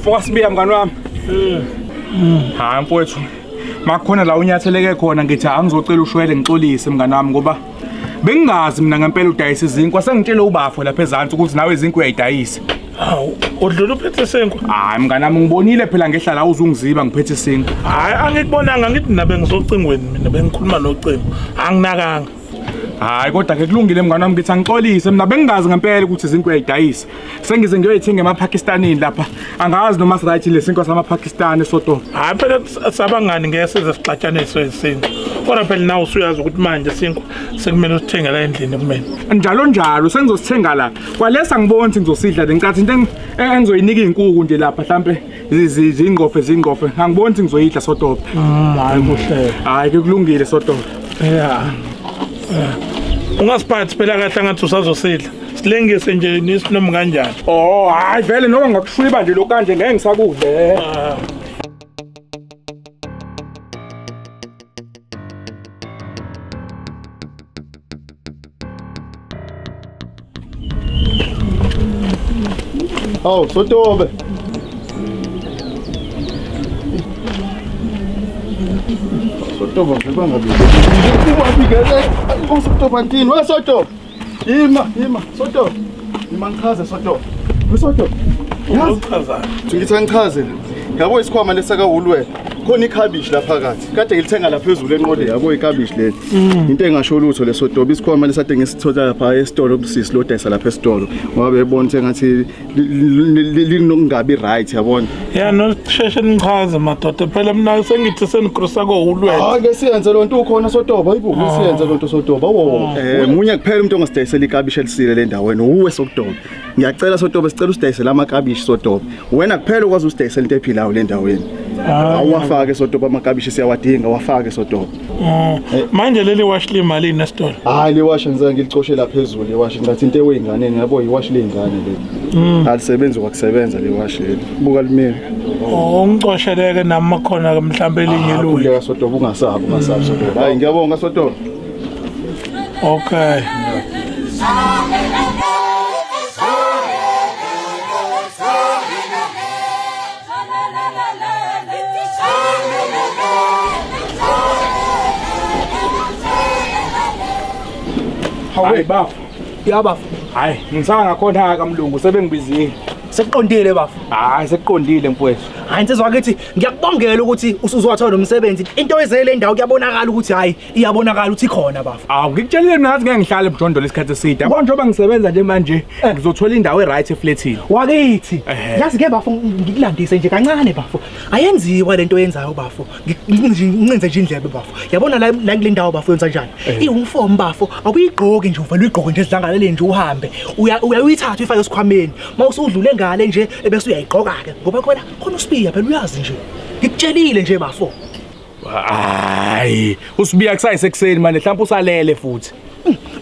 Mfowasibiya mngani wami. Hayi mfowethu. Makukhona la unyatheleke khona ngithi angizocela ushwele ngixolise mngani wami ngoba bengingazi mina ngempela udayisa izinkwa sengitshele ubafo lapha ezansi ukuthi nawe izinkwa uyayidayisa. Hawu, udlula uphethe isinkwa. Hayi mngani wami ngibonile phela ngehla la uzungiziba ngiphethe isinkwa. Hayi angikubonanga ngithi mina bengisocingweni mina bengikhuluma nocingo. Anginakanga. Hayi kodwa ke kulungile mngani wami ngithi angixolise mina bengingazi ngempela ukuthi izinkwa uyayidayisa. Sengize ngiyoyithenga emaPakistanini lapha. Angazi noma siright lesinkwa samaPakistani soto. Hayi phela sabangani ngeke size sixatshaniswe isinkwa. Kodwa phela nawe usuyazi ukuthi manje isinkwa sekumele usithengela endlini kumina. Njalo njalo sengizosithenga la. Kwalesa ngiboni ukuthi ngizosidla le nkathi into engizoyinika izinkuku nje lapha mhlambe zingqofe zingqofe. Angiboni ukuthi ngizoyidla sotobe. Hayi kuhle. Hayi ke kulungile sotobe. Yeah. Ungasiphathi phela kahle ngathi usazosidla. Silengise nje noma kanjani. Oh hayi vele noma ngakushwiba nje lokho kanje ngeke ngisakudle. Hawu Sotobe. Sotobe ngiba ngabe. Ubabikele uSotobe ntini we Sotobe. Ima ima Sotobe. Ima ngichaze Sotobe. We Sotobe. Yazi uchazayo. Ngithi angichaze. Yabo isikhwama lesaka Woolworth. Khona ikhabishi la phakathi. Kade ngilithenga la phezulu enqoleni. Yabo ikhabishi leli. Into engasho lutho lesotobe isikhwama lesade ngisithola lapha esitolo kusisi lodayisa lapha esitolo. Ngoba bebona sengathi linokungabi right yabona. Ya no sheshe nichaze madoda phela mina sengithi senigrosa ko Woolworth. Hayi ke siyenze lonto ukhona Sotobe hayibo siyenze lonto Sotobe. Awu munye kuphela umuntu ongasidayisela ikabishi elisile le ndaweni uwe Sotobe. Ngiyacela Sotobe sicela usidayisele amakabishi Sotobe. Wena kuphela ukwazi usidayisela into ephilayo le ndaweni. Awafake Sotobe amakabishi siyawadinga wafake Sotobe. Manje leli wash limali nesitolo. Hayi le wash ngizange ngilicoshe la phezulu le wash ngathi into eyingane yabo iwash leyingane le. Alisebenzi kwakusebenza le wash leli. Buka limile. Oh ngicosheleke nami khona ke mhlambe elinye luye. Khuleka Sotobe ungasabi ungasabi Sotobe. Hayi ngiyabonga Sotobe. Okay. Hayi bafo. Ya bafo. Hayi ngisanga ngakhona kamlungu sebengibizile. Sekuqondile bafo. Hayi sekuqondile mfowethu. Hayi insizwa kithi ngiyakubongela ukuthi usuzowathola umsebenzi. Into ezele indawo kuyabonakala ukuthi hayi iyabonakala ukuthi ikhona bafo. Awu ngikutshelile mina ngathi ngeke ngihlale emjondolo isikhathi eside. Yabo njengoba ngisebenza nje manje ngizothola indawo e-right eflatini. Wakithi. Yazi ke bafo ngikulandise nje kancane bafo. Ayenziwa lento oyenzayo bafo. Ngincinze nje indlebe bafo. Yabona la la kule ndawo bafo yenza njani? Iuniform bafo awuyigqoki nje uvela uyigqoke nje esidlangaleleni nje uhambe. Uyayithatha uyifake esikhwameni. Mawusudlule ngale nje ebese uyayigqoka ke ngoba khona khona uSibiya phela uyazi nje. Ngikutshelile nje bafo. Hayi, uSibiya kusayise ekuseni manje mhlawumbe usalele futhi.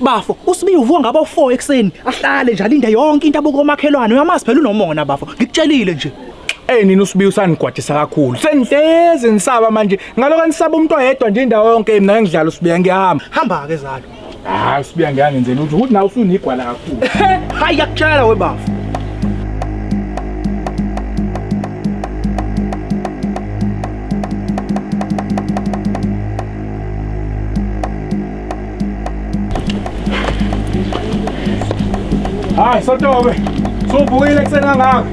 Bafo, uSibiya uvuka ngabo 4 ekuseni, ahlale nje alinde yonke into abuka omakhelwane. Uyamazi phela unomona bafo. Ngikutshelile nje. Eh nina uSibiya usanigwadisa kakhulu. Senihlezi nisaba manje. Ngaloko nisaba umuntu oyedwa nje indawo yonke mina ngidlala uSibiya ngiyahamba. Hamba ke zalo. Hayi uSibiya ngiyangenzela ukuthi ukuthi nawe usunigwala kakhulu. Hayi yakutshela we bafo. Hayi Sotobe. Suvukile ekuseni kangaka.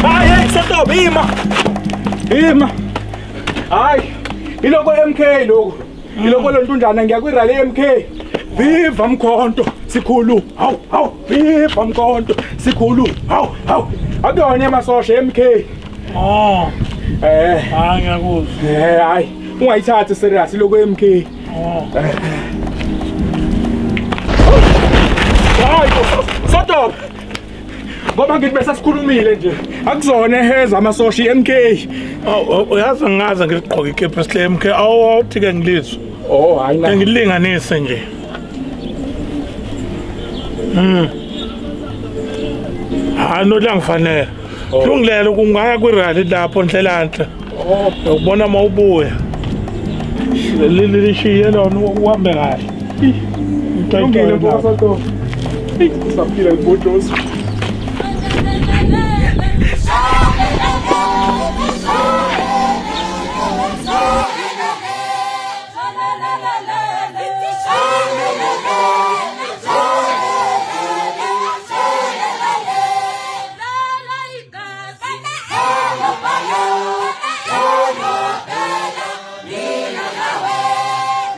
Hayi Sotobe ima. Ima. Hayi iloko MK lokho. Iloko lontunjana ngiya kwi rally MK. Viva Mkhonto sikhulu. Hawu hawu viva Mkhonto sikhulu. Hawu hawu. Akuyona emasosha MK. Oh. Hayi ngiyakuzwa. Hayi ungayithathi serious iloko MK. Oh. Hayi Sotobe. Ngoba ngithi bese sikhulumile nje. Akuzona eheza amasosha MK. Oh uyazi ngaze ngigqoke ikephu le MK. Awuthi ke ngilizwe. Oh hayi na. Ngilinganise nje. Hayi no langifanele. Kulungile kungaya kwi-rally lapho ndlelanhle. Oh ukubona mawubuya. Leli lishiye lona uhambe kahle. Kulungile mfowethu. Eyi, Saphila ibhodosi.